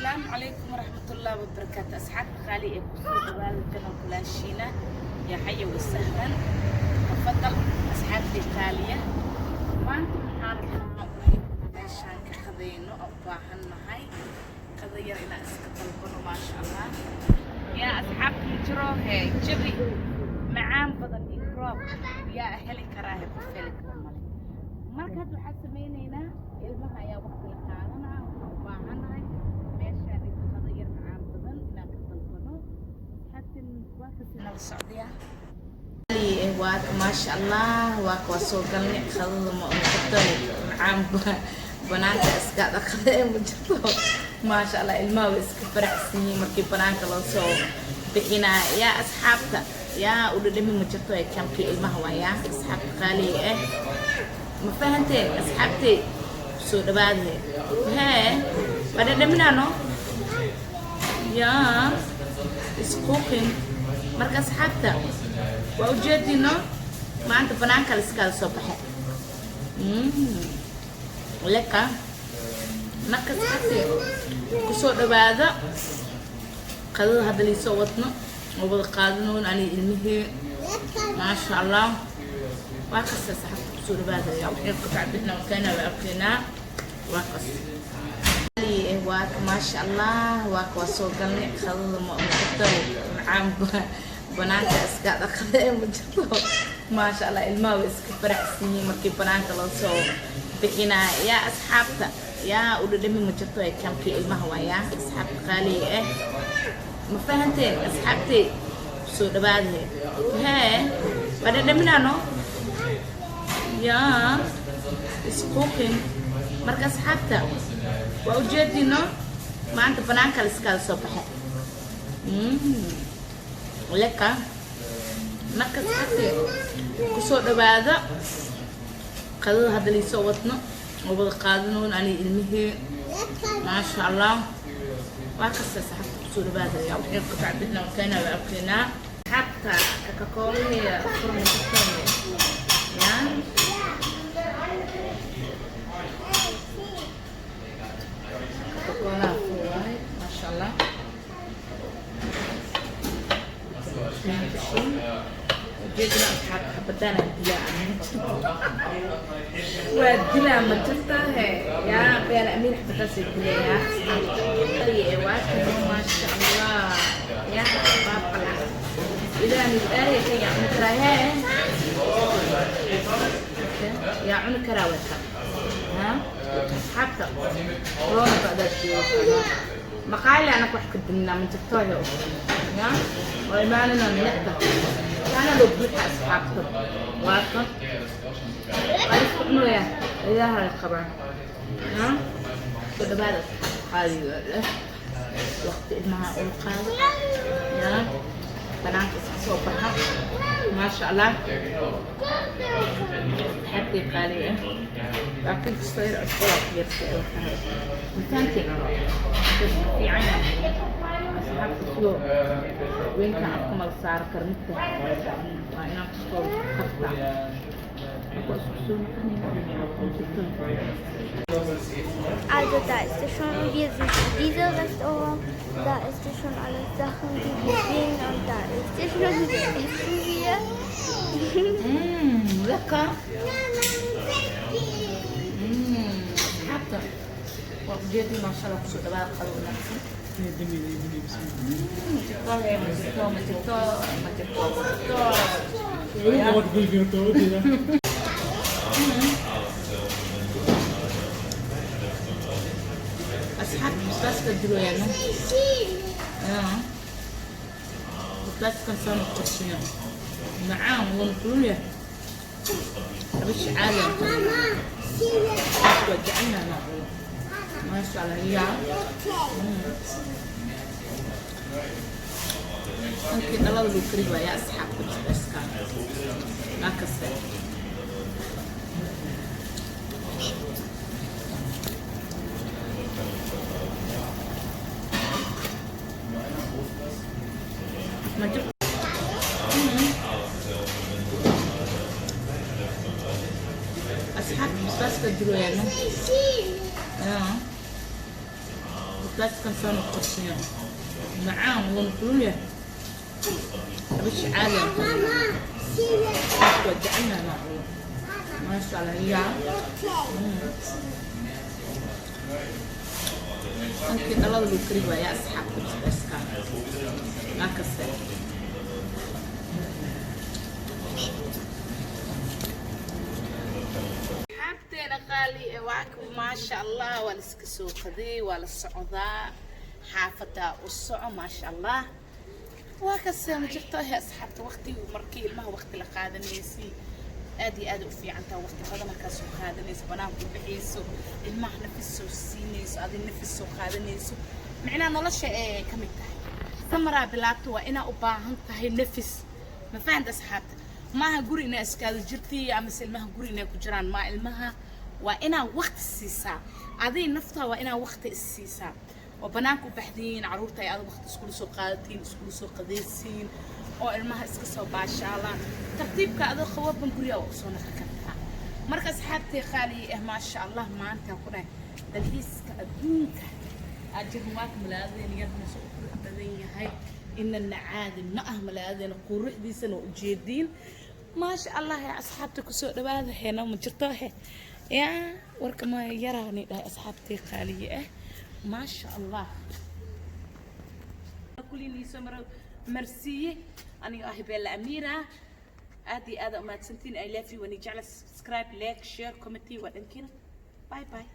Asalaamu calaykum waraxmatullaahi wabarakaatu. Asxaabta qaali ee kusoo dhawaada channel-ka walaashiina, yaa xaya wasahlan, tafadal. Asxaabta qaaliya, maanta waxaan rabnaa meeshaan ka qadayno oo u baahan nahay qada yar inaan iska dalbano. Maasha Allah, yaa asxaabta, ma jiro hee jawi macaan badan iyo roob yaa heli karaa? He qof heli kara male. Marka hadda waxaan sameynaynaa, ilmaha ayaa waqti la qaadanaa. Waxaan u baahanahay meeshaan qada yar macaan badan inaan ka dalbano. Asxaabtan waa kasi nala socdaya. Waa maasha Allah, waa waa soo galnay. Qadada ma jirto macaan, banaanka iska dhaqade ma jirto. Maasha Allah, ilmaha way iska faraxsan yihiin markii banaanka loo soo bixinaa. Yaa asxaabta, yaa u dhadhami ma jirto ee kamkii ilmaha waa. Yaa asxaabta qaaliga ah, ma fahanteen? Asxaabtay, soo dhawaade. Hee, waa dhadhaminaano yaa isquuqin. Marka asxaabta, waa ujeedino, maanta banaanka la iskaala soo baxay leka. Marka asxaabtay, kusoo dhawaada qadada hadda liisoo wadno oo wada qaadanoon ani ilmihii. Maasha Allah, waa kasta. Asxaabta, kusoo dhawaada. Yaa waxay ka kacbixna keena waa arkaynaa. Waa kas, waa maasha Allah, waa waa soo galnay. Qadada ma jirto macaan, banaanka iska dhaqade ma jirto. Maasha Allah, ilmaha way iska faraxsan yihiin markii banaanka loo soo bixinaa. Yaa asxaabta, yaa u dhadhami ma jirto ee kamkii ilmaha waa. Yaa asxaabta qaaliga ah, ma fahanteen? Asxaabtay, soo dhawaade. Hee, waa dhadhaminaano yaa isquuqin. Marka asxaabta, waa ujeedino, maanta banaanka la iskaala soo baxay leka. Marka asxaabta, kusoo dhawaada qadada hadda liisoo wadno oo wada qaadanoon ani ilmihii. Maasha Allah, waa kasta. Asxaabta, kusoo dhawaada. Yaa waxay ka kacbixna keena waa arkaynaa. Asxaabta, Coca-Cola furma jirto yaa Coca-Cola furwaay. Maasha Allah, ujeedina asxaabta, xabadaana dilaa, waa dilaa ma jirta. He, yaa beer amiin, xabadaasay dilayaa asxaabta. Waa kano, maasha Allah, yaa baabqala ilaan aariya kan yaa cuni karaa? Hee, yaa cuni karaa? Waa kan ha. Asxaabta, roona bacdaa jooga maqaayla anaka wax ka dinaa ma jirto. He, ya waa imaanina necda kaana loo buuxa. Asxaabta, waa kan, waa isku cunayaa, ilaaha qabaa. Ya soo dhawaada asxaabta qaaliga leh, waqti ilmaha ula qaado, ya banaanka iska soo baxa. Maasha Allah, asxaabtii qaaliga ah, laakiin kastoo yar cusbada ku yartay waxaa mafahanteen fiican yahay. Asxaabta, sidoo weynka afka mala saaro karo midka, waa inaan kusoo kartaa marka isku soo noqonayna. Also da ist es schon und wir sind in diesem Restaurant. Da ist es schon alles Sachen, die wir sehen, und da ist es schon, wir essen wir. Lekker. Asxaabta, waa ujeedin. Maasha Allah, kusoo dhawaada qado wanaagsan. Ma jirto he, ma jirto, ma jirto, ma jirto, ma jirto. Asxaabta, basbaaska diloyaano, basbaaskan soo noqosiyo macaan wuuna kulul yahay. Xabish caadi aan waa jecelnahay noocuno. Maasha Allah, yaa halkii dhalada lagu kari waayaa. Asxaabta, basbaaska waa kaste. Ma jirto. Asxaabta, basbaaska diloyaano, basbaaskan soo noqosiyo macaan wuuna kulul yahay. Xabish caadi aan waa jecelnahay maasha Allah, yaa halkii dhalada lagu kari waayaa. Basbaaskan soo noqosiyo macaan wuuna kulul yahay. Xabashi caadi ah waa jecelnahay macquul, maasha Allah. Yaa halkii dhalada lagu kari waayaa, asxaabta, basbaaska maa kaste. Asxaabteena qaali ee waa maasha Allah, waa la iska soo qaday, waa la socdaa, xaafadaa u soco, maasha Allah. Waa kase ma jirto he, asxaabta. Waqti markii ilmaha waqti la qaadanaysi aad iyo aad u fiican tahay. Waqti badan markaa soo qaadanayso, banaanku bixayso, ilmaha nafis soo siinayso, adi nafis soo qaadanayso, micnaha nolosha ee ka mid tahay. Samaraa bilaabto, waa inaa u baahan tahay nafis. Ma fahanta, asxaabta? Maaha guri inaa iskaada jirtay amase ilmaha guri inay ku jiraan. Maa ilmaha waa inaa waqti siisaa, aday naftaa waa inaa waqti is siisaa oo banaanka u baxdiin, carruurta ay aad waqti iskula soo qaadatiin, iskula soo qadaysiin, oo ilmaha iska soo baashaalaan. Tartiibka adoo qababan guriga waa usoo naqi kartaa. Marka asxaabtay qaaliya ah, maasha Allah, maanta ku dhahay dalxiiska adduunka ajirmaak. Malaadadeena yarna soo qurux badan yahay, inana caadi ma ah. Malaadadeena quruxdiisana waa ujeediin, maasha Allah. Yaa asxaabta, kusoo dhawaada heena. Ma jirto he, yaa warka ma yaraani dhahay, asxaabtay qaaliye ah, maasha Allah. Kuliniisoo mar marsiiye aniga ah Beella Amiira. Aad iyo aad umahadsantiin. I love you. Wani jecla. Subscribe, like, share, comment waa dhankiina. Bye bye.